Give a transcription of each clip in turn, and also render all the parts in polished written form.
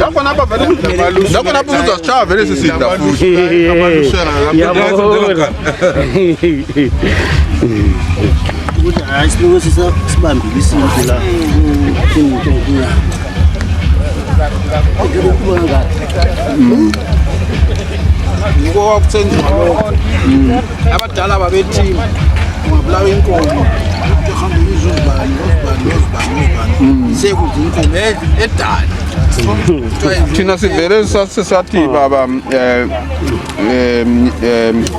Lapho nabuza cha vele sisidla futhi. Hayi sibuke sibambile isinto la. Ngiko wakuthenjwa lokho. Abadala babethi ungabulawa inkomo. Uhamba izuzibani, sekuthi inkomo edala. Thina sivele sathi baba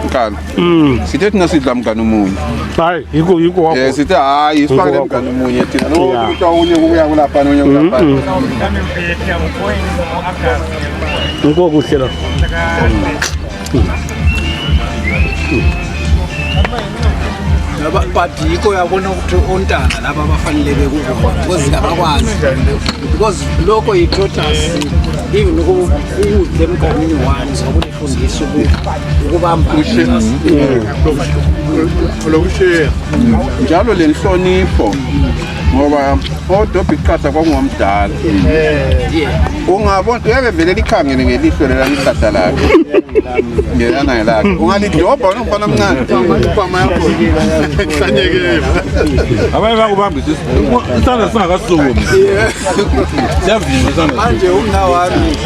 nkani sithe thina sidla mngani omunye hayi yiko wakho sithe hayi isifakele mngani omunye thina nokuthi unye kuya kulapha nonye kulapha ngoko kuhle la Badiko yabona ukuthi ontanga laba abafanele bekubona because kabakwazi because lokho yithotas even ukudemkanini one sokufundisa ukubamba lokushiya njalo le nhlonipho ngoba odobha iqhatha kwangomdala ungabona uyake vele likhangele ngelihlo lela iqhatha lakhe ngiyana lakhe ungalidobha nomfana omncane kwama yakho kuhlanyekile abaye bakubambisa isandla singakasukumi siyavima isandla manje umnawami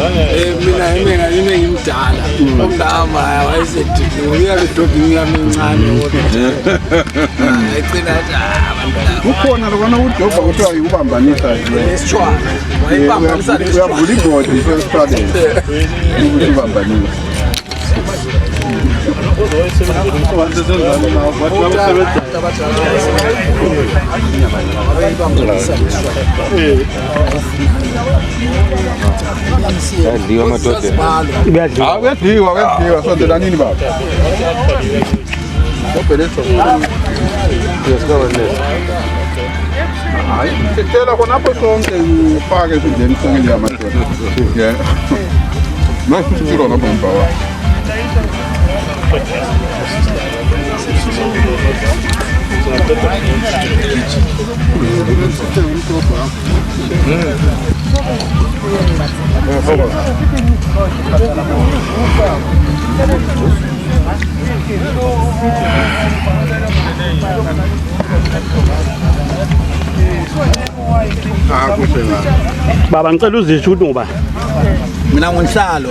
mina ngimdala umnama wayesethi uyabedobha yami encane ecina ukhona lokona udobha kuthiwa yikubambanisa lesitshwana wayibambanisa lesitshwana uyavula igodi sesitshwaneni ukuthi ubambanise yadliwa amadoda kuyadliwa sondela nini baba hayi sicela khonapho sonke ufake esindleni sonke yamadoda masitshilo nabo mbawa baba ngicela uzisho ukuthi ngoba mina ngonhlalo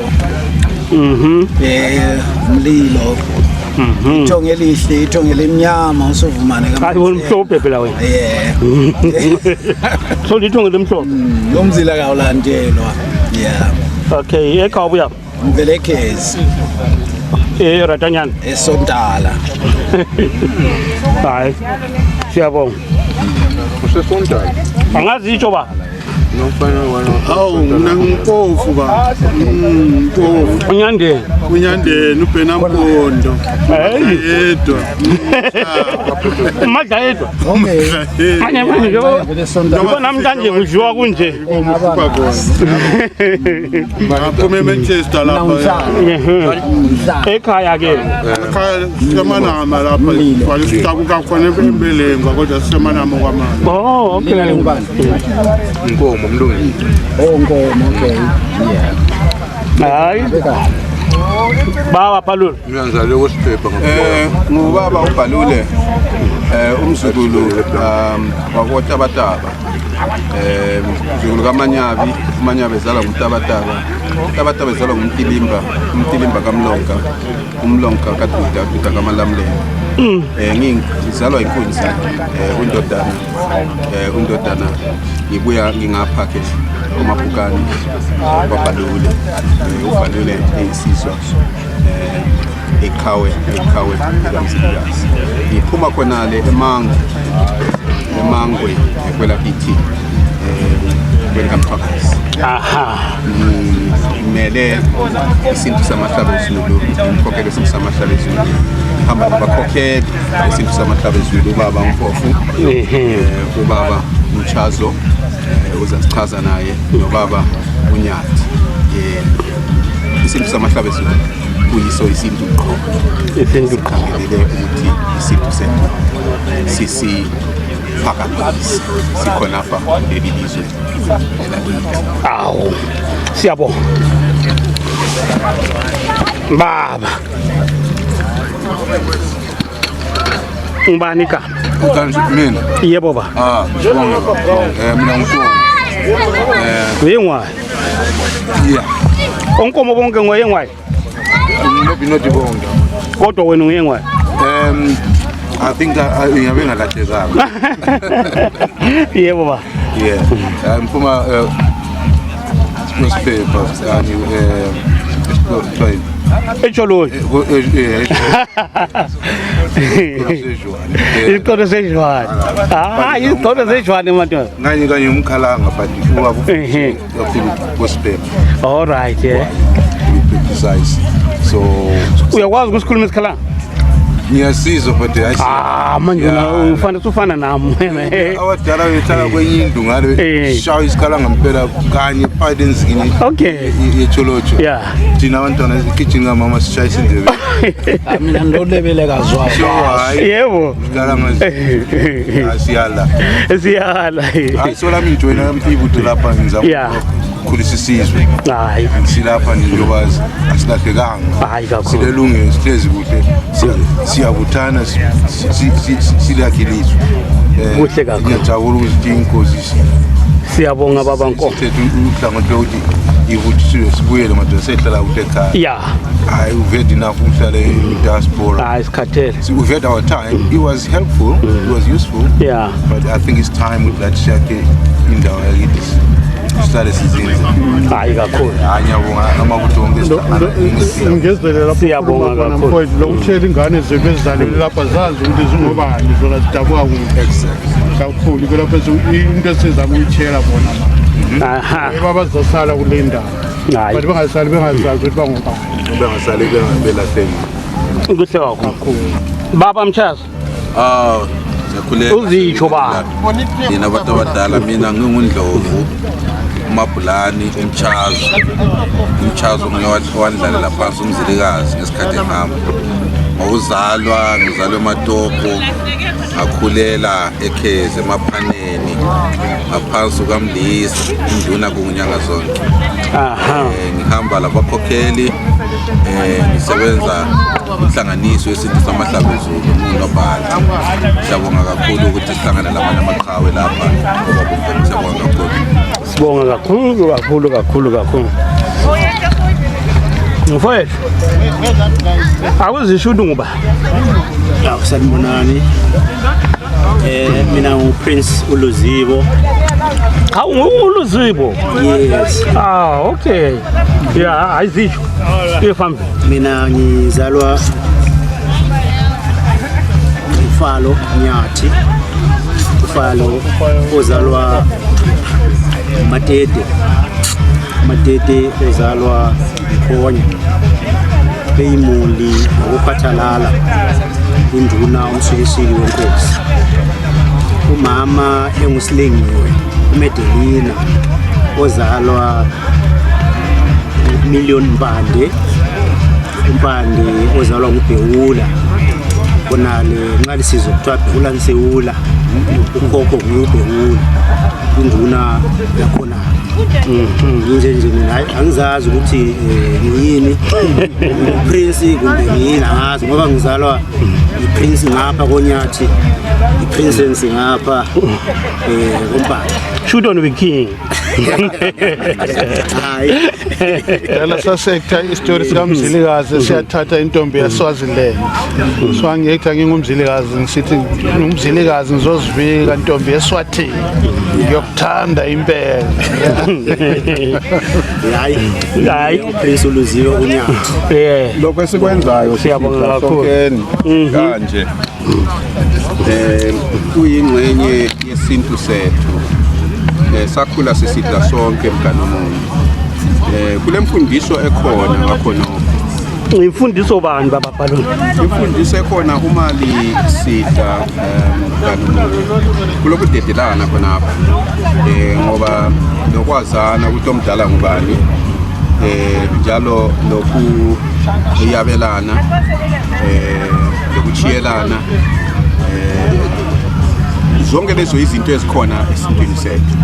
mlilo ithonge elihle ithonge lemnyama usovumane hayi womhlophe phela wena so lithonge lemhlophe lomzila kawulandelwa okay ekhaya buya mvelekezi ratanyana esontala hayi siyabonga usesontala angazitsho ba hawu mina ngimpofu ba mpofu unyandeni ubhenampondo yedwa madla yedwa manje njoba namhlanje ngidliwa kunje ngaphume Manchester lapha ekhaya ke ekhaya semanama lapha kwalifika khona eMbelenga kodwa semanama kwamanje okay inkomo mlungu onkomo okay hayi baba Bhalule ngiyazale kwesiphepha ngubaba uBhalule umzukulu wakoTabataba umzukulu kaManyabi uManyabi ezalwa nguTabataba Tabataba ezalwa ngumtilimba kaMlonka umlonka kaDuda kaMalamlele ngizalwa inkunzi undodana ngibuya ngingapha ke uMabhukani kwaBhalule uBhalule eyisizwa ekhawe kaMzilikazi ngiphuma khona le emangwe kwela PT welcome phakathi ngimele isintu samahlaba eZulu ngikhokhele isintu samahlaba eZulu hamba nabakhokheli isintu samahlaba eZulu ubaba Mpofu ubaba Mchazo uzasichaza naye nobaba uNyathi isintu samahlaba eZulu kuyiso isintu qho khangelele ukuthi isintu sesi phakathi sikhona apha lelizwe awu Siyabonga. Baba. Ngubani ka? Kanti mina Yebo baba. ngibonga mina ngikho Uyengwayo. yeah Onkomo bonke ngoyengwayo. maybe not bonga Kodwa wena uyengwayo. I think ngiyabe ngalahlekanga Yebo baba. yeah mphuma newspaper and Echoloni. Isikolo sejwane. Isikolo sejwane madodana. kanye umkhalanga but uwa kakhulu gospel. All right, yeah. Precise. So Uyakwazi ukusikhuluma isikhalanga? ngiyasizwa but Manje ufana nami wena. awadala behlala kwenye indlu ngale shawa isikhalanga ngempela kanye phakathi enzikini Okay. yecholocho. Yeah. Thina abantwana kitchen ngamama sishayisa indebe. Mina ndolebele kazwayo. Yebo. Isikhalanga asiyala. Siyala. Ayisola mina join amphibutho lapha ngizama ukukhulisa isizwe. Hayi. Silapha njengobazi asilahlekanga. Hayi kakhulu. Silelungile sihlezi kuhle. Siyabuthana silakhiliswe. Kuhle kakhulu. Ngiyajabula ukuthi inkosi Siyabonga baba Nkomo. sithethe uhlangothi lokuthi ivuthisiwe sibuyele madoda sehlala kuhle ekhaya. Yeah. Hayi uved enough uhlale e-diaspora. Hayi isikhathele. So we've had our time. It was helpful. It was useful. Yeah. But I think it's time with that shake indawo yakithi sihlale sizinze. Hayi kakhulu. Ngiyabonga amabutho onke Ngezelela Siyabonga kakhulu. mfowethu lokutshela ingane zethu ezidlalile lapha zazi ukuthi zingobani zona zidabuka kuphi. Kakhulu kulapho into esizama ukuyitshela bona. Aha. Baba bazosala kule ndawo. Hayi. But bengasazi ukuthi bangobani. bengasale belahleni. Kuhle kakhulu. Baba Mchaza. Ngiyakhuleka. Uzitsho baba. Yena abantu abadala mina ngingundlovu. uMabhulani umchazo ngiyawandlalela phansi umzilikazi ngesikhathi ehamba ngizalwe eMatopo ngakhulela eKheze eMaphaneni ngaphansi kukaMlisa induna kunyanga zonke. Ngihamba labakhokheli ngisebenza inhlanganiso yesintu samahlabezulu uNobhala. Siyabonga kakhulu ukuthi sihlangane lamanye amaqhawe lapha ngoba kumbe siyabonga kakhulu. Sibonga kakhulu. Mfowethu. Awuzishudu ngoba. Sanibonani. Mina uPrince Uluzibo. Uluzibo. Yes. Okay. Yeah, ayizisho. Ifambi. Mina ngizalwa Ufalo Nyathi. Ufalo ozalwa Matete ozalwa Khonya. Beyimuli ngokuphathalala induna umsukisili wenkosi. Umama engusilengiwe uMedelina ozalwa Million Mpande ozalwa nguBhewula konale nqalisizwe kuthiwa Bhewula Nsewula ukhokho nguBhewula induna yakhona. Nje mina angizazi ukuthi yini Prince kumbe yini angazi ngoba ngizalwa iPrince ngapha koNyathi iPrincess ngapha uMbala. Shoot on the king. Hayi Yala sasekutha istory sikamzilikazi siyathatha intombi yaSwaziland. So angiyekutha ngingumzilikazi ngisithi umzilikazi ngizozivika intombi yeSwatini. Ngiyokuthanda impela. hayi Prince Uluziwe uNyathi. Lokho esikwenzayo Siyabonga kakhulu. Kanje kuyingxenye yesintu sethu. Sakhula sisidla sonke mngani omuntu. Kule mfundiso ekhona ngakhona Imfundiso bani baba Baloni? imfundiso ekhona uma lisidla mngani omuntu kulokudedelana khonapha ngoba nokwazana ukuthi omdala ngubani njalo lokhu uyabelana lokuchiyelana zonke lezo izinto ezikhona esintwini sethu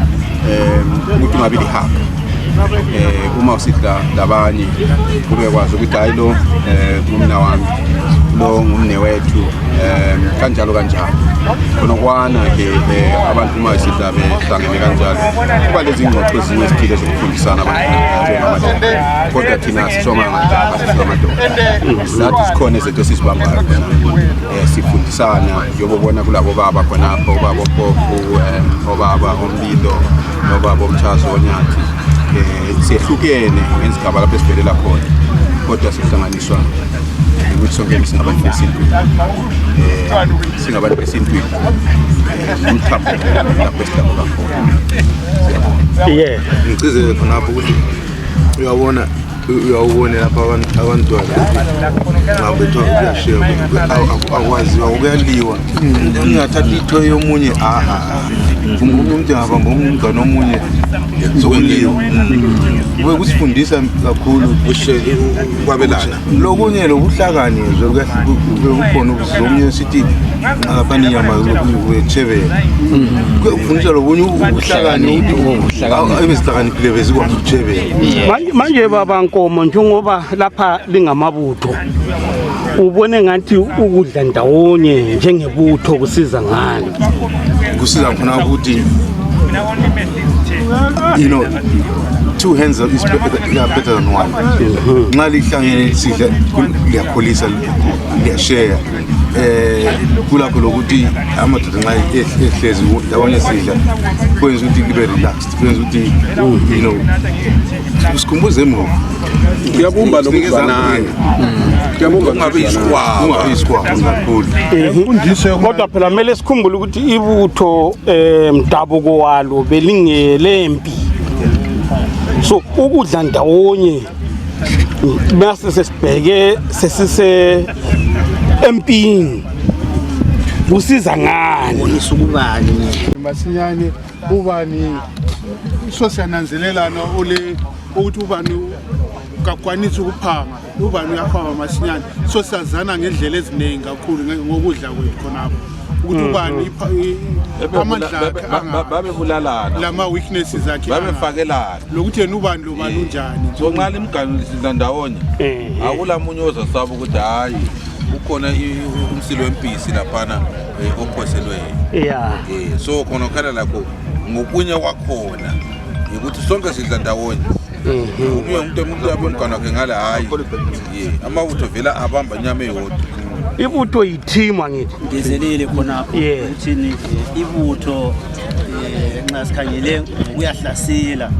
ukuthi ngabe lihamba uma usidla labanye kube kwazi ukuthi hayi lo umna wami lo ngumne wethu kanjalo khona kwana ke abantu uma isidla behlangene kanjalo kuba lezi ingxoxo ezinye ezithile zokufundisana abantu kodwa thina sisoma amadoda sathi sikhona izinto esizibambayo sifundisana yobona kulabo baba khonapho ubaba oPofu obaba oMbido nobaba oMthaso Onyathi sihlukene ngezigaba lapho esivelela khona kodwa sihlanganiswa ukuthi sonke singabantu besintwini singabantu besintwini umthambo lapho esihlangana khona ngicizele khonapho ukuthi uyawubona lapha abantwana ngabethwa kuyashiywa akwaziwa ukuyaliwa ngingathatha itho yomunye umuntu ngabamba umngane omunye sokuliwa kube kusifundisa kakhulu kwabelana lokunye lobuhlakani kukhona ubuzomnye sithi ngapani nyama lokuchebela kufundisa lobunye ubuhlakani ebesihlakaniphile bezikwazi ukuchebela manje baba Nkomo njengoba lapha lingamabutho ubone ngathi ukudla ndawonye njengebutho kusiza ngani kusiza khona ukuthi two hands is better than one nxa lihlangene sidla liyakholisa liyashare kulapho lokuthi amadoda nxa ehlezi ndawonye sidla kwenza ukuthi libe relaxed kwenza ukuthi usikhumbuze emuva kuyabumba lokuzanana kuyabumba ungabe isikwabo kakhulu kodwa phela kumele sikhumbule ukuthi ibutho mdabuko walo belingelempi so ukudla ndawonye bese sesibheke sesise empini kusiza ngani ukubani masinyane ubani sosiyananzelelana ukuthi ubani kakwanisa ukuphanga ubani uyaphanga masinyane sosazana ngendlela eziningi kakhulu ngokudla kwethu khonapho ukuthi ubani amandla babebulalana lama weaknesses akhe babefakelana lokuthi yena ubani lobani unjani so nxa limgani sidla ndawonye akulamunye ozasaba ukuthi hayi ukhona umsilo wempisi laphana ophoselweyo so khona khala lakho ngokunye kwakhona ukuthi sonke sidla ndawonye umuntu abomgani wakhe ngale hayi amabutho vela abamba inyama eyodwa ibutho yithimwa ngithi ngezelele khonapho uthini ibutho nxa sikhangele uyahlasela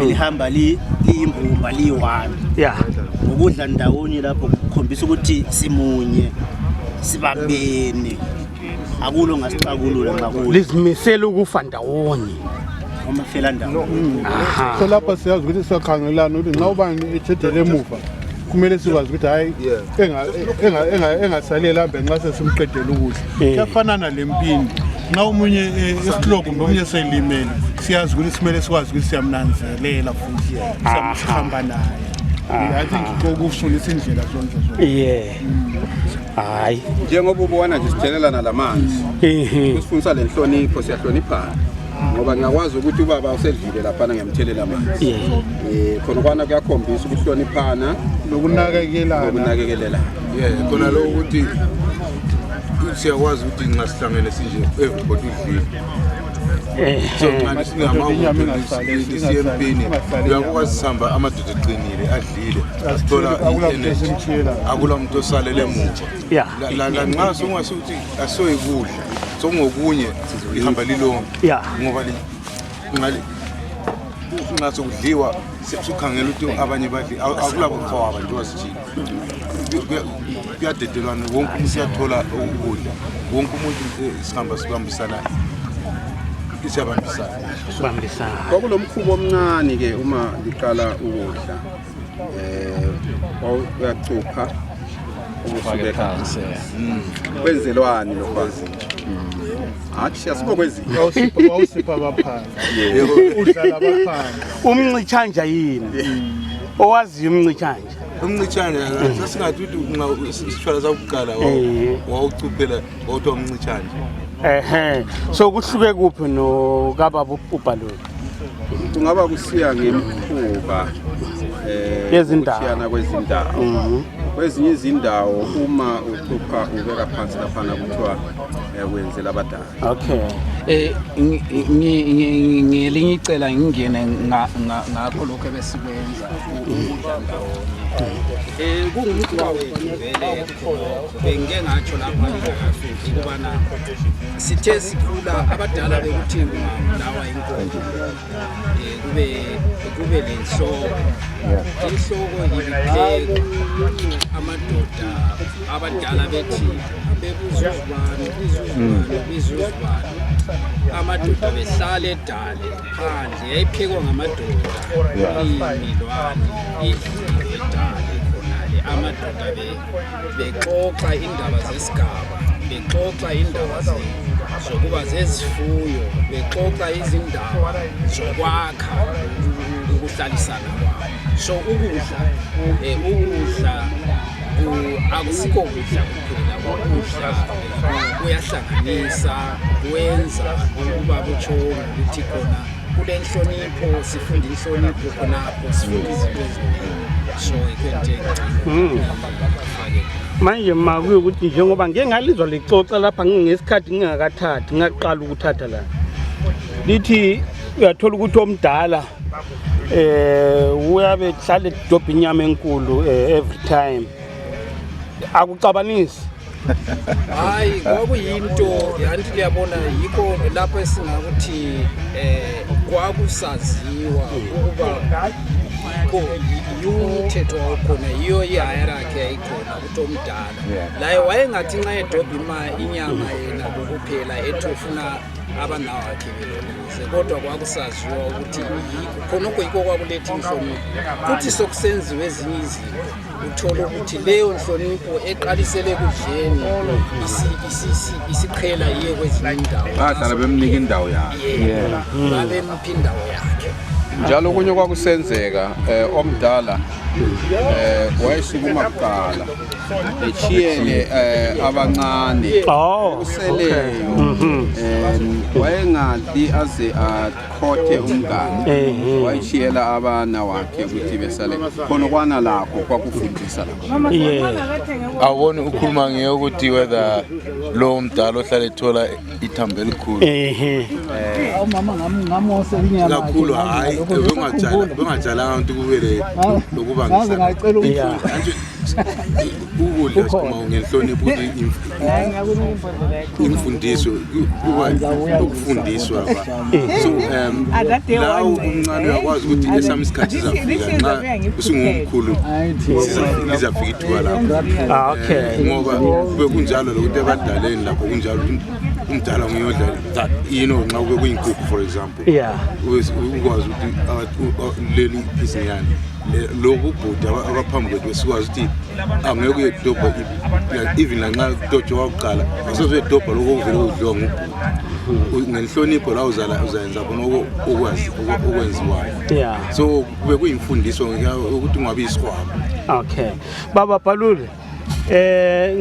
lihamba liyimbumba liyi-one ngokudla ndawonye lapho kukhombisa ukuthi simunye sibabene akulo ngasicakulula ngakho lizimisela ukufa ndawonye amafela ndawonye so lapha siyazi ukuthi siyakhangelana ukuthi nxa ubani ethethele emuva kumele sikwazi ukuthi hayi engasaleli hambe nxa sesimqedela ukudla kuyafanana lempini nxa omunye esihloko kumbe omunye selimele siyazi ukuthi simele sikwazi ukuthi siyamnanzelela futhi sihamba naye I think kokufundisa indlela zonke hayi njengoba ubona nje sithelelana lamanzi kusifundisa lenhlonipho siyahloniphana ngoba ngiyakwazi ukuthi ubaba usedlile lapha ngemthelela amanzi khona kwana kuyakhombisa ukuhloniphana nokunakekelana khona lo ukuthi siyakwazi ukuthi nxa sihlangene sinje everybody udlile so manje singama-empini uyakwazi sihamba amadoda eqinile adlile athola i-energy akula muntu osalele emuva nxa songasukuthi asoyikudla sokungokunye lihamba lilonke ngoba nxa sokudliwa sukhangela ukuthi abanye badli akulabo mfawaba njengoba sithini kuyadedelwana wonke umuntu siyathola ukudla wonke umuntu sihamba sibambisana sibambisana kwakulomkhubo omncane ke uma liqala ukudla uyacupha ubufake kwenzelwani lokwazi athi siyasibo kwezinto awusipha abaphansi udlala abaphansi umncitshanja yini owaziyo umncitshanja sasingathi ukuthi isishwala sakuqala wawucuphela wawuthiwa umncitshanja so kuhluke kuphi no kababa uBhaloni kungaba kusiya ngemikhuba yezindawo kwezindawo kwezinye izindawo uma ucupha ubeka phansi laphana kuthiwa wenzela abadala. Okay. Ngelinye icela ngingene ngakho lokho besikwenza kungumkhuba wethu vele bengike ngatsho lapha ukubana sithe sikhula abadala bekuthi kungabulawa inkomo kube lenhloko ilipheko amadoda abadala bethi bezuzwana amadoda behlala edale phandle yayiphekwa ngamadoda imilwane idliwe edale khonale amadoda bexoxa indaba zesigaba bexoxa indaba zokuba zezifuyo bexoxa izindaba zokwakha ukuhlalisana kwabo. So ukudla akusikho kudla kuphela ukudla kuyahlanganisa kwenza ukuba kutsho ukuthi khona kule nhlonipho sifunda inhlonipho khonapho sifunda izinto eziningi so ikwente manje makuye ukuthi njengoba ngeke ngalizwa lixoxa lapha ngesikhathi ngingakathathi ngaqala ukuthatha la lithi uyathola ukuthi omdala uyabe hlala edobha inyama enkulu every time akucabanisi hayi kwakuyinto yanti liyabona yikho lapho esingakuthi kwakusaziwa ukuba umthetho wakhona yiyo ihierarchy yayikhona ukuthi omdala laye wayengathi nxa edobha inyama yena kuphela ethi ufuna abanawakhe beloluze kodwa kwakusaziwa ukuthi khonokho yikho kwakuletha inhlonipho futhi sokusenziwe ezinye izinto uthola ukuthi leyo nhlonipho eqalisele kudleni isiqhela yiye kwezinye indawo bahlala bemnika indawo yakhe babemupha indawo yakhe njalo kunye kwakusenzeka omdala wayesukuma kuqala echiyele abancane useleyo wayengathi aze akhothe umngane wayechiyela abana wakhe ukuthi besale khona kwana lakho kwakufundisa lapho awuboni ukhuluma ngeyokuthi whether lo mdala ohlala ethola ithambo elikhulu kakhulu hayi bengatshala abantu kubele lokubangisa ukudla sikhuma ngenhlonipho imfundiso ukufundiswa so la umncane uyakwazi ukuthi esami isikhathi sizafika nxa usungumkhulu sizafika ithuba lapho ngoba bekunjalo lokuthi ebadaleni lapho kunjalo umdala nguyodla nxa kube kuyinkukhu for example ukwazi ukuthi leli isinyane lokhu ubhuti abaphambi kwethu besikwazi ukuthi angeke uyedobha even lanxa udotsho wakuqala asoze uyedobha lokho okuvele udliwa ngubhuti ngenhlonipho la uzayenza khona okwenziwayo so kube kuyimfundiso ukuthi ungabi isikhwama. Okay baba Bhalule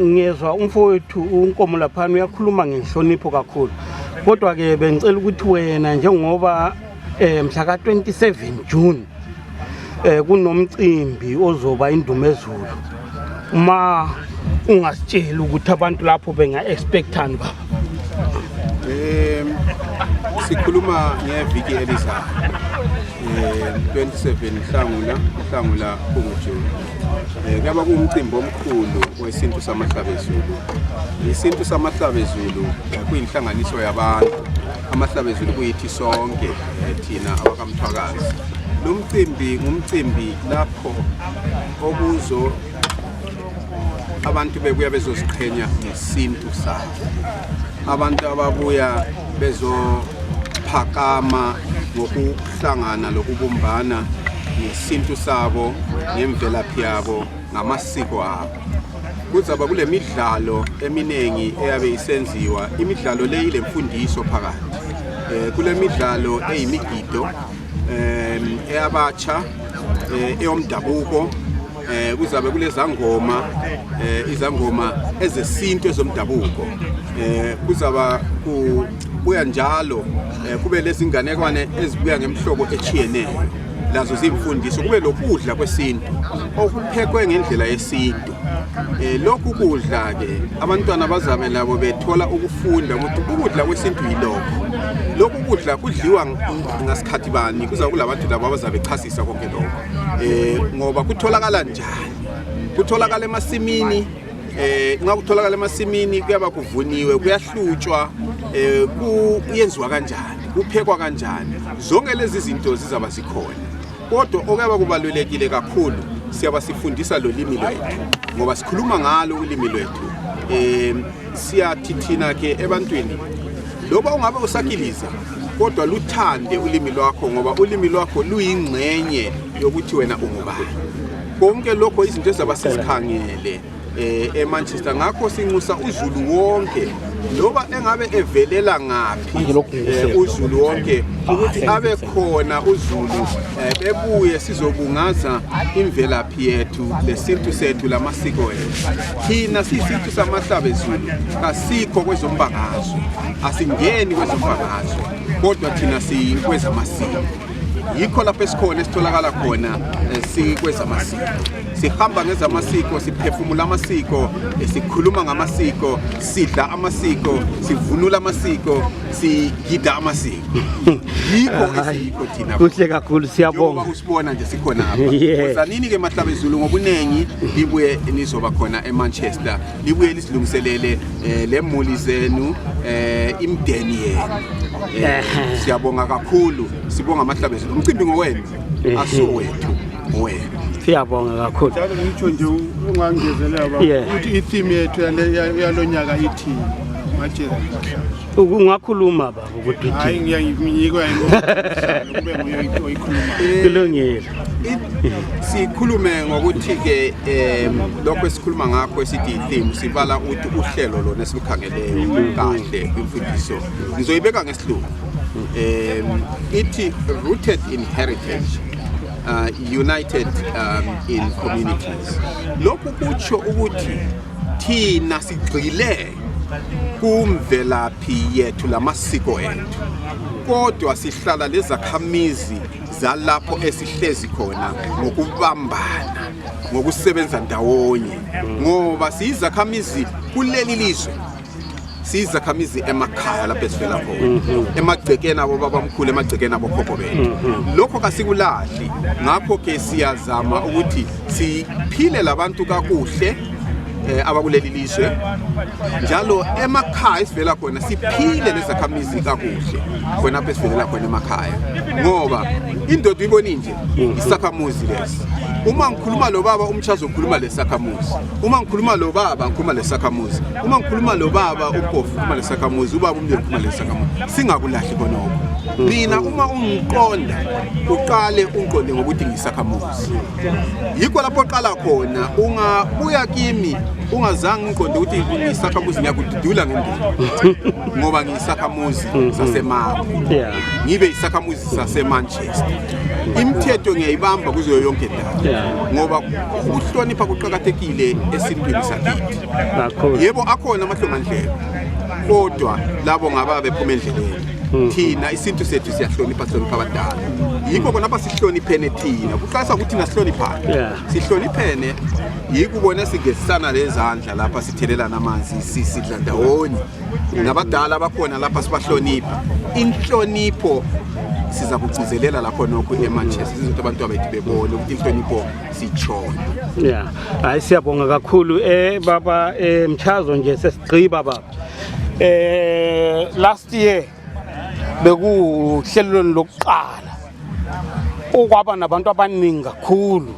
ngezwa umfowethu unkomo laphana uyakhuluma ngenhlonipho kakhulu kodwa ke bengicela ukuthi wena njengoba mhla ka 27 June kunomcimbi ozoba indumezulu uma ungasitshela ukuthi abantu lapho benga expectani baba. Sikhuluma ngeviki elizayo 27 Nhlangula kunguJune kuyaba kuumcimbi omkhulu wesintu samahlabezulu. Isintu samahlabezulu kuyinhlanganiso yabantu amahlabezulu kuyithi sonke thina abakamthwakazi. Lo mcimbi ngumcimbi lapho okuzo abantu bebuya bezoziqhenya ngesintu sabo, abantu ababuya bezophakama ngokuhlangana lokubumbana ngesintu sabo, ngemvelaphi yabo, ngamasiko abo. Kuzaba kule midlalo eminengi eyabe isenziwa, imidlalo le ile mfundiso phakathi. Kule midlalo eyimigido eyabatsha eyomdabuko, kuzabe kuleza ngoma izangoma ezesintu ezomdabuko, kuzaba kuya njalo kube lezi nganekwane ezibuya ngemhlobo echiyeneyo lazo zimfundiso kube lokudla kwesintu okuphekwe ngendlela yesintu lokhu kudla ke abantwana bazabe labo bethola ukufunda ukuthi ukudla kwesintu lokhu kudla kudliwa ngasikhathi bani kuza kulabantu labo abazabe chasisa konke lokho ngoba kutholakala njani kutholakala emasimini nxa kutholakala emasimini kuyaba kuvuniwe kuyahlutshwa kuyenziwa kanjani kuphekwa kanjani zonke lezi zinto zizaba zikhona kodwa okuyaba kubalulekile kakhulu siyaba sifundisa lo limi lwethu ngoba sikhuluma ngalo ulimi lwethu siyathi thina ke ebantwini loba ungabe usakiliza kodwa luthande ulimi lwakho ngoba ulimi lwakho luyingxenye yokuthi wena ungubani konke lokho izinto ezaba sizikhangele eManchester ngakho sinxusa uZulu wonke loba engabe evelela ngaphi uZulu wonke ukuthi abe khona uZulu bebuye sizobungaza imvelaphi yethu lesintu sethu lamasiko ethu thina sisintu samahlabezulu kasikho kwezombangazwe asingeni kwezombangazwe kodwa thina sikwezamasiko yikho lapho esikhona esitholakala khona sikwezamasiko sihamba ngezamasiko siphefumula amasiko sikhuluma ngamasiko sidla amasiko sivunula amasiko sigida amasiko yikho esikho thina kuhle kakhulu siyabonga usibona nje sikhona apha uzanini ke mahlabezulu ngobunengi libuye nizoba khona eManchester libuye lisilungiselele lemuli zenu imdeni yenu siyabonga kakhulu sibonga amahlabezulu umcimbi ngowenu asowethu wena siyabonga kakhulu njalo ngitsho nje ungangezelela baba ukuthi itheme yethu yalonyaka ithini matshela ungakhuluma baba ukuthi hayi ngiyayimikwa kube ngoyikhuluma kulungile sikhulume ngokuthi ke lokho esikhuluma ngakho esithi theme sibala ukuthi uhlelo lona esilukhangeleyo kahle imfundiso ngizoyibeka ngesihlungu ithi rooted in heritage united in communities lokhu kutsho ukuthi thina sigxile kumvelaphi yethu lamasiko ethu kodwa sihlala lezakhamizi zalapho esihlezi khona ngokubambana ngokusebenza ndawonye ngoba siyizakhamizi kuleli lizwe siyizakhamizi emakhaya lapho esivela khona emagcekeni abo babamkhulu emagcekeni abo khokho bethu lokho kasikulahli ngakho ke siyazama ukuthi siphile labantu kakuhle abakuleli lizwe njalo emakhaya esivela khona siphile lezakhamizi kakuhle khona lapho esivela khona emakhaya ngoba indoda iboni nje isakhamuzi lesi uma ngikhuluma lo baba umchazo ukhuluma lesakhamuzi uma ngikhuluma lo baba ngikhuluma lesakhamuzi uma ngikhuluma lo baba uPofu ukhuluma lesakhamuzi ubaba umndeni ukhuluma lesakhamuzi singakulahli konoko mina uma ungiqonda uqale unqonde ngokuthi ngisakhamuzi yikho lapho oqala khona ungabuya kimi ungazange ngiqonde ukuthi ngisakhamuzi ngiyakududula ngendlela ngoba ngisakhamuzi saseMarco ngibe isakhamuzi saseManchester imithetho ngiyayibamba kuzo yonke indawo ngoba ukuhlonipha kuqhakathekile esintwini sakithi yebo akhona amahlongandlela kodwa labo ngaba bephuma endleleni thina isintu sethu siyahlonipha abadala yikho kona lapha sihloniphene thina kuqasa ukuthi nasihloniphane sihloniphene yikubona sigezisana lezandla lapha sithelelana amanzi sisidla ndawonye nabadala bakhona lapha sibahlonipha inhlonipho siza kugcizelela lapho nokho eManchester sizothi abantu abethu bebone ukuthi inhlonipho sitshona hayi siyabonga kakhulu baba Mchazo nje sesigqiba baba last year bekuhlelweni lokuqala okwaba nabantu abaningi kakhulu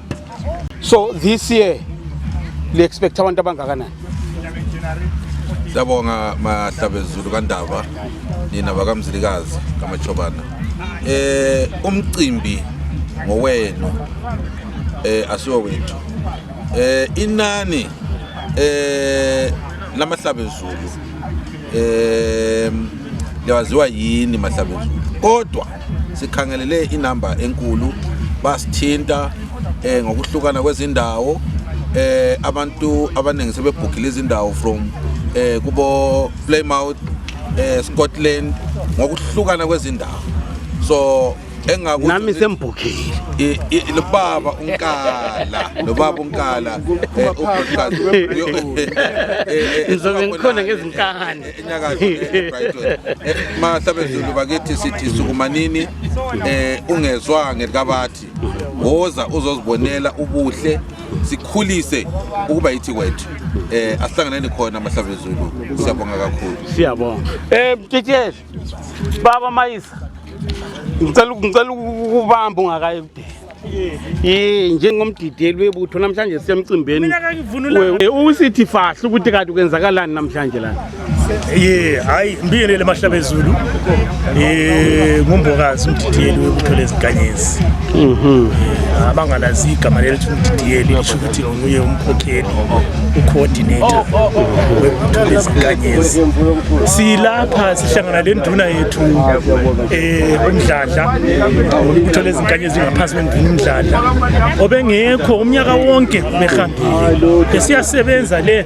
so this year le expect abantu abangakanani Siyabonga mahlabezulu kaNdaba nina bakamzilikazi kaMachobana umcimbi ngowenu asiwo wethu inani lamahlabezulu lewaziwa yini mahlabezulu kodwa sikhangelele inamba enkulu basithinta ngokuhlukana kwezindawo abantu abaningi sebebhukhile izindawo from kubo Plymouth Scotland ngokuhlukana kwezindawo so engakuthi nami sembhukile lo baba unkala ngizobe ngikhona ngezinkani enyakatho eBrighton mahlabezulu bakithi sithi sukumanini ungezwa ngelikabathi woza uzozibonela ubuhle sikhulise ukuba yithi kwethu asihlanganeni khona mahlabezulu siyabonga kakhulu siyabonga mthetsheli baba Mayisa ngicela ukubamba ungakayi njengomdideli webutho namhlanje siyemcimbeni usithi fahla ukuthi kade kwenzakalani namhlanje lana hayi mbiyelele Mahlabezulu ngumbokazi umdidiyeli webutho lezinkanyezi abangalazi igama lelithi umdidiyeli lisho ukuthi nguye umkhokheli ucoordinator webutho lezinkanyezi silapha sihlangana le nduna yethu uMdladla ubutho lezinkanyezi ngaphansi kwenduna uMdladla obengekho umnyaka wonke behambile siyasebenza le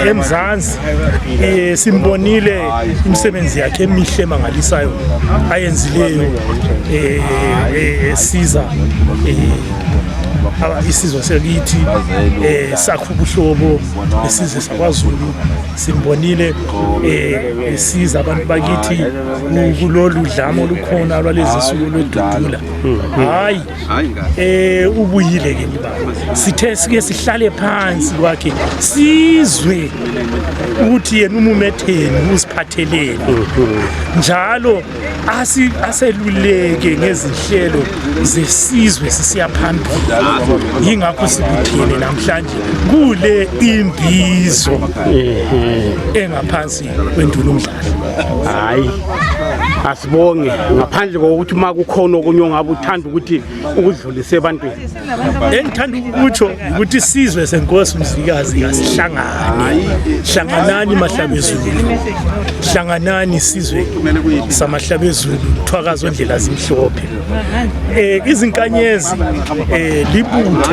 eMzansi simbonile imisebenzi yakhe emihle emangalisayo ayenzileyo siza isizwe sekithi sakho ubuhlobo isizwe sakwaZulu simbonile siza abantu bakithi kulolu dlamo lukhona lwalezi suku lwedudula hayi ubuyile ke baba sithe sike sihlale phansi kwakhe sizwe ukuthi yena umumetheni usiphatheleni njalo aseluleke ngezinhlelo zesizwe sisiya phambili yingakho sikuthini namhlanje kule imbizo engaphansi kwenduna uMdladla hayi asibonge ngaphandle kokuthi makukhona okunye ongabe uthanda ukuthi ukudlulisa ebantwini engithanda ukutsho ukuthi sizwe senkosi umzikazi asihlangane hlanganani Mahlabezulu hlanganani sizwe samahlabezulu thwakazo ndlela zimhlophe izinkanyezi libutho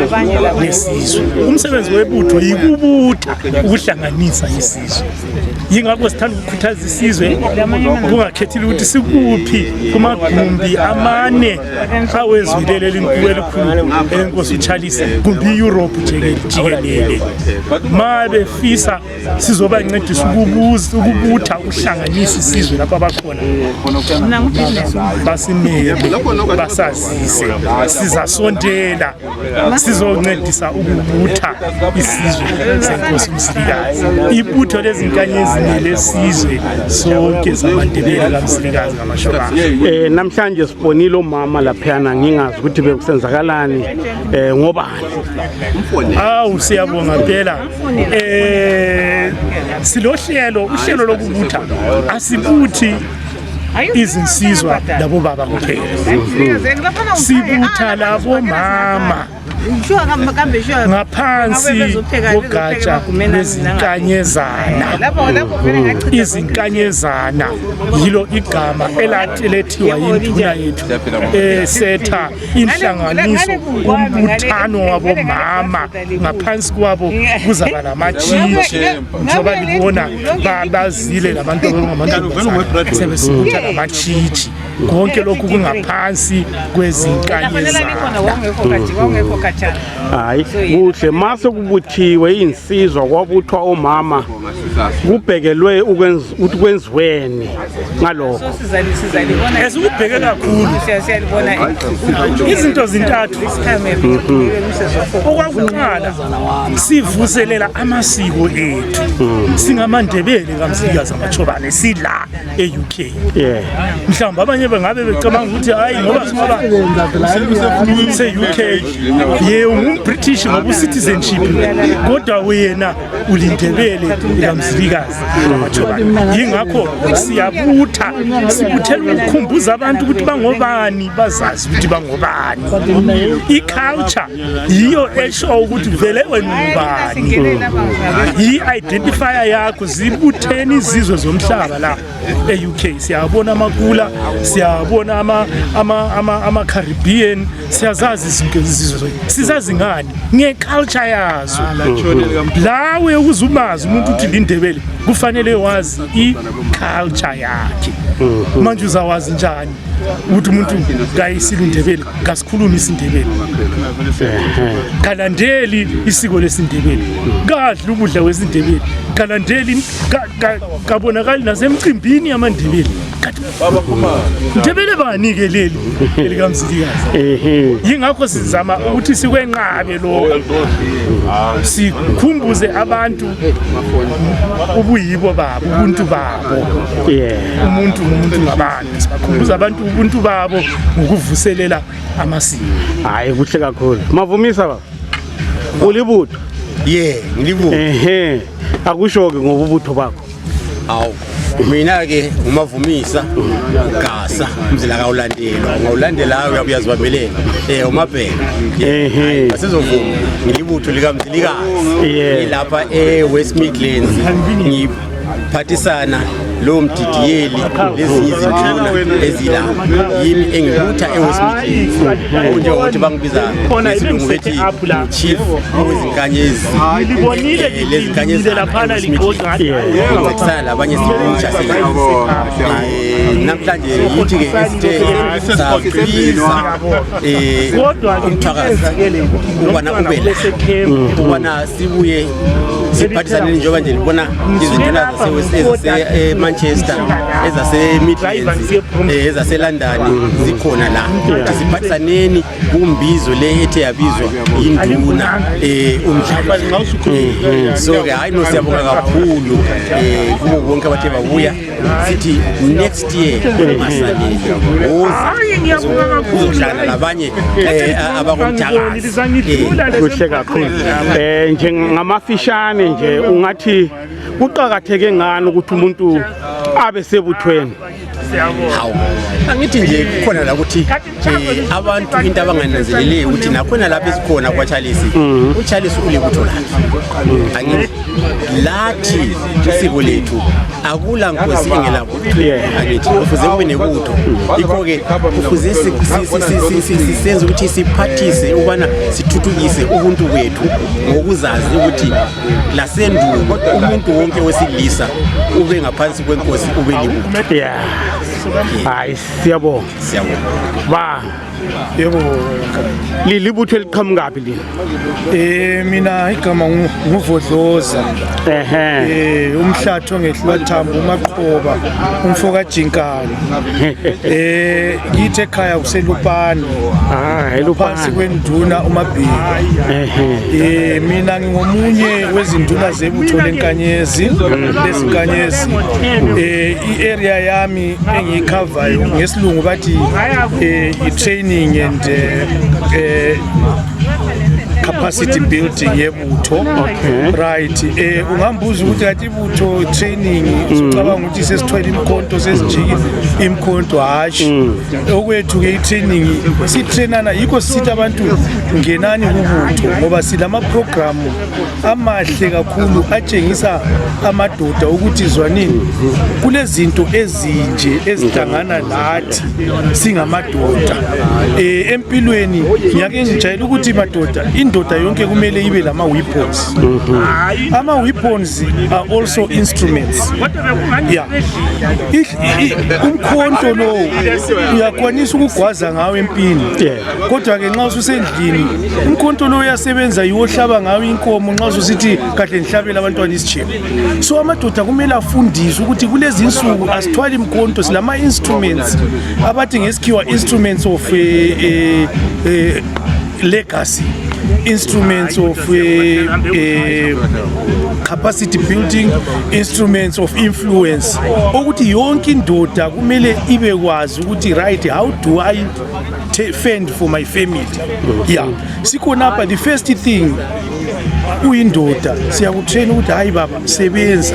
lesizwe umsebenzi webutho yikubutha ukuhlanganisa isizwe yingakho sithanda ukukhuthaza isizwe kungakhethile ukuthi sikuphi kumagumbi amane awezwilele linkulu elikhulu enkosi uCharles kumbe iEurope jikelele mabefisa sizobancedisa ukubutha uhlanganisa isizwe lapha bakhona basimele basazise sizasondela sizoncedisa ukubutha isizwe senkosi uMsilikazi ibutho lezinkanyezi lesizwe sonke samandebele kaMsilikazi ngamashokana namhlanje sibonile umama laphana ngingazi ukuthi bekusenzakalani ngobani siyabonga phela silohlelo uhlelo lokubutha asibuthi izinsizwa labo baba kuphela sibutha labo mama ngaphansi kogatsha lezinkanyezana izinkanyezana yilo igama elethiwa yinduna yethu setha inhlanganiso umbuthano wabomama ngaphansi kwabo kuzaba lamatshitshi njengoba libona bazile labantu abangamantombazana sebesibutha lamatshitshi konke lokhu kungaphansi kwezinkanyezana hayi kuhle mase kubuthiwe insizwa kwabuthwa omama kubhekelwe ukuthi kwenziweni ngalokho esibheke kakhulu izinto zintathu okwakuqala sivuselela amasiko ethu singamandebele kaMsilikazi amathobane sila eUK mhlawumbe abanye bengabe becabanga ukuthi hayi ngoba singoba se-UK ungumBritish ngoba citizenship kodwa wena ulindebele kaMsilikazi amathobane yingakho siyabutha sibuthela ukukhumbuza abantu ukuthi bangobani bazazi ukuthi bangobani iculture yiyo esho ukuthi vele wena ubani i-identifier yakho zibutheni izizwe zomhlaba la eUK siyabona amakula siyabona ama-Caribbean siyazazi izinto izizwe sizazi ngani ngeculture yazo lawe ukuzumazi umuntu uthi lindebele kufanele wazi iculture yakhe manje uzawazi njani ukuthi umuntu kayisilindebele kasikhuluma isindebele kalandeli isiko lesindebele kadla ukudla kwesindebele kalandeli kabonakali nasemcimbini yamandebele Ndebele banike leli likaMzilikazi yingakho sizama ukuthi sikwenqabe lo sikhumbuze abantu ubuyibo babo ubuntu babo umuntu ngabantu sikhumbuza abantu ubuntu babo ngokuvuselela amasiko hayi kuhle kakhulu mavumisa baba ulibutho ngilibutho akusho-ke ngobubutho bakho awu mina ke umavumisa gasa umzila kawulandela ngawulandelayo uyabuya zibabelela umabheka asizovuma ngilibutho likaMzilikazi lapha eWest Midlands ngiphathisana lo mdidiyeli lezinye izinduna ezilapha yimi engibutha eWest Midlands njengokuthi bangibiza ngesilungu bethi chief wezinkanyezi lezinkanyezi laphana ligoqa ngikusala abanye sibutsha namhlanje yithi ke sabiza umthakazi ubana ubela ubana sibuye siphathisane njengoba nje libona izinduna Manchester ezase-Midlands ezase-London zikhona la siphathisaneni kumbizo le ethe yabizwa yinduna umdlalo so-ke hayi no siyabonga kakhulu kubo bonke abathe babuya sithi next year masaleni uzodlala labanye abakomthakazi kuhle kakhulu njengamafishane nje ungathi kuqakatheke ngani ukuthi umuntu abe sebuthweni hawu angithi nje kukhona la ukuthi abantu into abangananzelele ukuthi nakhona lapha esikhona kwaCharles uCharles ulibutho lakhe angithi lathi isiko lethu akula nkosi engelabo angithi kufuze kube nebutho ikho-ke kufuze sisenze ukuthi siphathise ukubana sithuthukise ubuntu bethu ngokuzazi ukuthi lasendulo umuntu wonke wesilisa ube ngaphansi kwenkosi ube libutho hayi siyabonga ba yebo libutho eliqhamukaphi lini mina igama nguvodloza umhlatho ngehlwa thambo umaqhoba umfoka Jinkani ngithi ekhaya kuselupani phansi kwenduna uMabheki mina ngingomunye wezinduna zebutho lenkanyezi lezinkanyezi i-area yami engiyikhavayo ngesilungu bathi i-training and capacity building yebutho right ungambuza ukuthi kathi ibutho training ucabanga ukuthi sesithwele imkhonto sesijiki imkhonto hashi okwethu ke i-training sitrainana yikho sithi abantu ngenani kubutho ngoba silama program amahle kakhulu atshengisa amadoda ukuthi zwanini kulezinto ezinje ezihlangana lathi singamadoda empilweni ngiyake ngijayela ukuthi madoda indoda yonke kumele ibe lama weapons ama weapons are also instruments umkhonto lo uyakwanisa ukugwaza ngawe empini kodwa ke nxa ususendlini umkhonto lo uyasebenza iwohlaba ngawe inkomo nxa ususithi kahle nihlabela abantwana isijebo so amadoda kumele afundiswe ukuthi kulezi insuku asithwali imkhonto silama instruments abathi ngesikhiwa instruments of legacy, instruments of capacity building, instruments of influence. Ukuthi yonke indoda kumele ibe kwazi ukuthi right, how do I fend for my family? Yeah. Sikhonapha the first thing uyindoda siyakutrain ukuthi hayi baba sebenza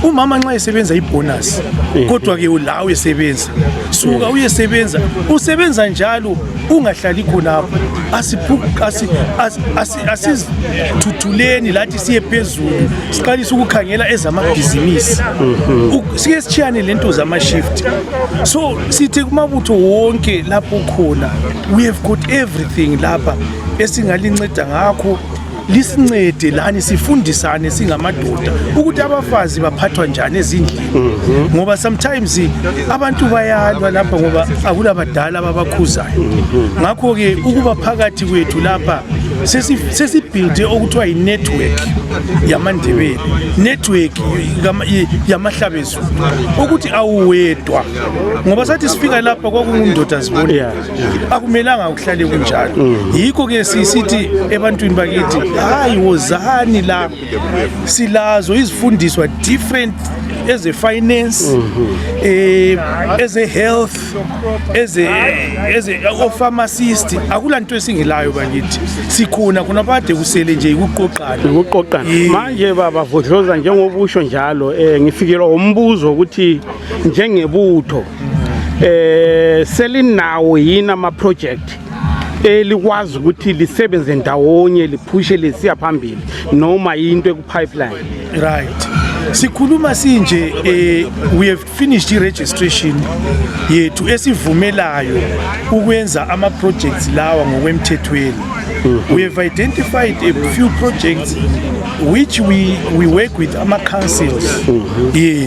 umama nxa esebenza ibonus kodwa ke ulawe esebenza suka uyesebenza usebenza njalo ungahlali khonapho asizithuthuleni lathi siye phezulu siqalisa ukukhangela ezamabhizinisi sike sichiyane lento zama-shift so sithi kumabutho wonke lapho khona we have got everything lapha esingalinceda ngakho lisincede lani sifundisane singamadoda ukuthi abafazi baphathwa njani ezindlini ngoba sometimes abantu bayalwa lapha ngoba akulabadala ababakhuzayo ngakho ke ukuba phakathi kwethu lapha sesibuilde okuthiwa yi-network yamandebele network yamahlabezulu ukuthi awuwedwa ngoba sathi sifika lapha kwakungundoda zibone akumelanga ukuhlale kunjalo yikho ke sisithi ebantwini bakithi hayi wozani la silazo izifundiswa different as a finance as a health as a pharmacist akulanto esingelayo bakithi sikhona khona bade kusele nje ukuqoqana manje baba Vodloza njengobusho njalo ngifikelwa umbuzo ukuthi njengebutho selinawo yini ama project likwazi ukuthi lisebenze ndawonye liphushe lesiya phambili noma into ekupipeline right sikhuluma sinje we have finished i-registration yethu esivumelayo ukwenza ama projects lawa ngokwemthethweni we have identified a few projects which we work with ama councils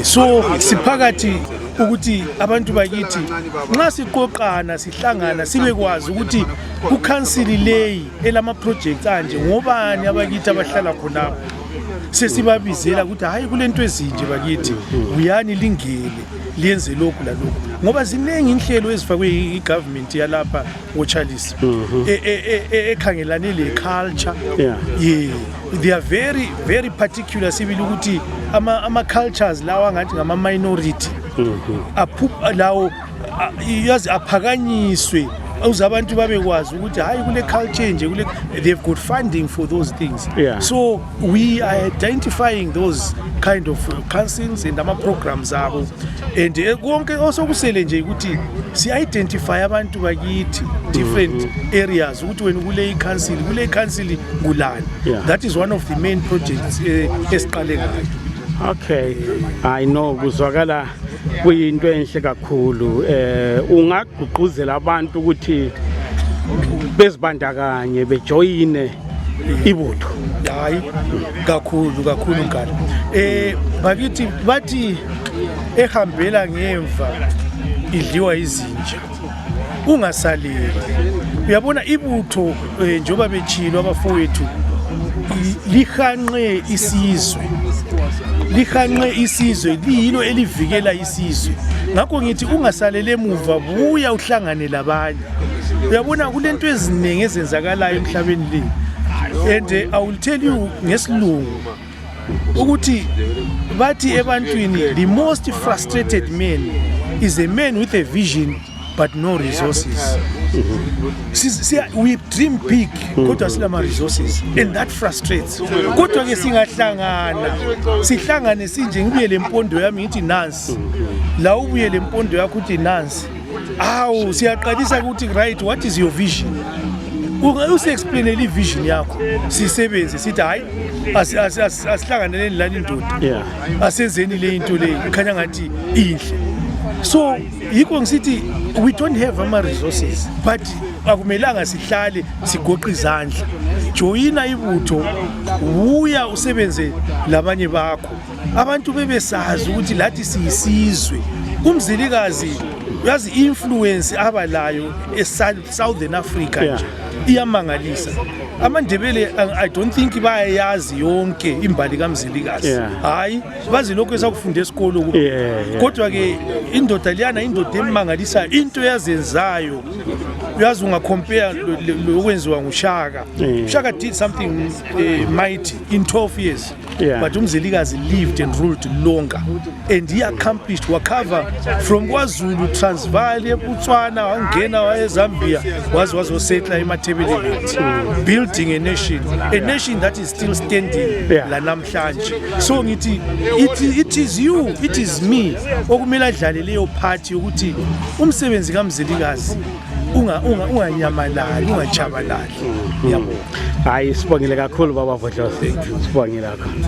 so siphakathi ukuthi abantu bakithi nxa siqoqana sihlangana sibekwazi ukuthi ukhansili leyi elama projects anje ngobani abakithi abahlala khonapho sesibabizela ukuthi hayi kulento ezinje bakithi uyani lingele liyenze lokhu la lokhu ngoba ziningi inhlelo ezifakwe i-government yalapha ngoCharles ekhangelane le culture they are very very particular sibili ukuthi ama cultures lawa ngathi ngama minority lawo yazi aphakanyiswe uze abantu babekwazi ukuthi hayi kule culture nje kule they've got funding for those things so we are identifying those kind of councils and ama programs abo and konke osokusele nje ukuthi si identify abantu bakithi different areas ukuthi wena kule council ngulani that is one of the main projects esiqale ngayo. Okay, I know kuzwakala kuyinto enhle kakhulu ungagqugquzela abantu ukuthi bezibandakanye bejoyine ibutho hayi kakhulu ngalo bakithi bathi ehambela ngemva idliwa izinja ungasaleli uyabona ibutho njoba bechilo abafowethu lihanqe isizwe liyilo elivikela isizwe ngakho ngithi ungasalele emuva buya uhlangane labanye uyabona kulento ezinenge ezenzakalayo emhlabeni le and I will tell you ngesilungu ukuthi bathi ebantwini the most frustrated man is a man with a vision but no resources. We dream big kodwa silama resources and that frustrates kodwa ke sihlangane sinje ngibuye lempondo yami ngithi nansi la ubuye lempondo yakho uthi nansi awu siyaqalisa ukuthi right what is your vision usi-explainele i-vision yakho sisebenze sithi hayi asihlanganeleni lani indoda asenzeni le into le ikhanya ngathi inhle so yikho ngisithi we don't have ama-resources but akumelanga sihlale sigoqa izandla joyina ibutho buya usebenze labanye bakho abantu bebesazi ukuthi lathi siyisizwe umzilikazi uyazi influence abalayo e-Southern Africa nje iyamangalisa amandebele I don't think bayayazi yonke imbali kaMzilikazi hayi bazi lokho esakufunda esikolo kodwa ke indoda liyana indoda emangalisa into yazenzayo uyazi ungacompare lokwenziwa nguShaka. Shaka did something mighty in 12 years. Yeah. But uMzelikazi lived and ruled longer, and he accomplished wakava from KwaZulu, Transvaal, eBotswana, wangena wayeZambia, wasetla eMathebeleni, building a nation that is still standing la namhlanje. So ngithi it is you, it is me okumele adlale leyo part yokuthi umsebenzi kaMzelikazi unganyamalali, ungachabalali. Ngiyabonga. Hayi sibongile kakhulu baba Vodlozi. Sibongile kakhulu.